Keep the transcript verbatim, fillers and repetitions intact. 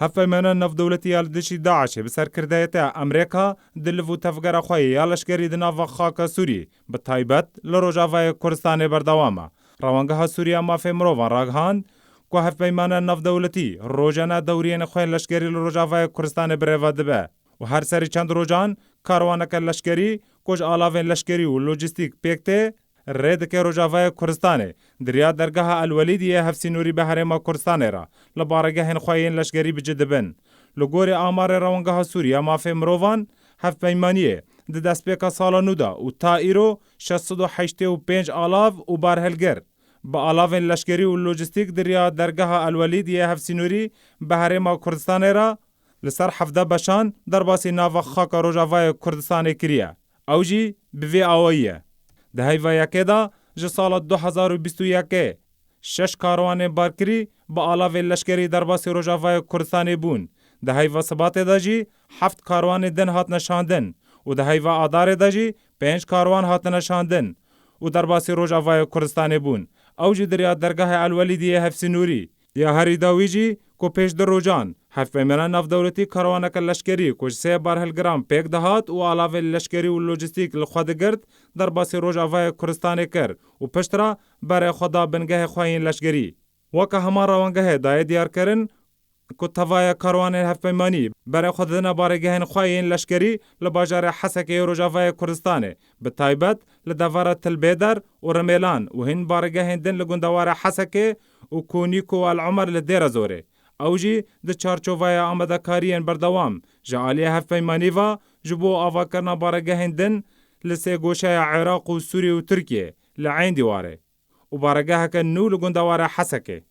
Hevpeymanên navdewletî ya li dijî DAIŞê bi serkirdeyetiya Amerîka di liv û tevgera xwe ya leşkerî di nava xaka Sûrî, bi taybet li Rojavayê Kurdistanê berdewam e. Rewangeha Sûrî ya Mafê Mirovan ragihand ku hevpeymanên navdewletî rojane dewriyên xwe yên leşkerî li Rojavayê Kurdistanê bi rêve dibe û her serî çend rojan karwaneke leşkerî ku ji alavên leşkerî û lojîstîk pêk tê, rê dike Rojavayê Kurdistanê di riya dergeha El Welîdî yê hevsînorî bi Herêma Kurdistanê re li baregehên xwe yên leşkerî bi cih dibin. Li gorî amarê Rewangeha Sûrî ya Mafê Mirovan, hevpeymaniyê di destpêka sala nû de û ta îro şeş sed û heştê û pênc alav û barhilgir bi alavên leşkerî û lojîstîk di riya dergeha El Welîdî yê hevsînorî bi Herêma Kurdistanê re li ser hevdeh beşan derbasî nava xaka Rojavayê Kurdistanê kiriye. Ew jî bi vê awayî ye. Di heyva yekê de ji sala du hezar û bîst û yekê şeş karwanên barkirî bi alavên leşkerî derbasî Rojavayê Kurdistanê bûn. Di heyva Sibatê de jî heft karwanên din hatine şandin û di heyva Adarê de jî pênc karwan hatine şandin û derbasî Rojavayê Kurdistanê bûn. Ew jî di riya dergehê El Welîdî yê hevsînorî ya herî dawî jî ku pêş du rojan hevpeymanên navdewletî karwaneke leşkerî ku ji sê barhilgiran pêk dihat û alavên leşkerî û lojîstîk li xwe digirt, derbasî Rojavayê Kurdistanê kir û piştre berê xwe da bingehê xwe yên leşkerî. Weke heman rewangehê daye diyarkirin ku tevaya karwanên hevpeymanî berê xwe didine baregehên xwe yên leşkerî li bajarê Hesekê yê Rojavayê Kurdistanê, bi taybet li devera Til Bêder û Rimêlan û hîn baregehên din li gundewara Hesekê û Konîk û El Omer li Dêrezorê. Ew jî di çarçovaya amadekariyên berdewam ji aliyê hevpeymanî ve ji bo avakirina baregehên din li sê goşeya Iraq û Sûriyê û Tirkiyê li Eyn Dîwarê û baregeheke nû li gundewara Hesekê.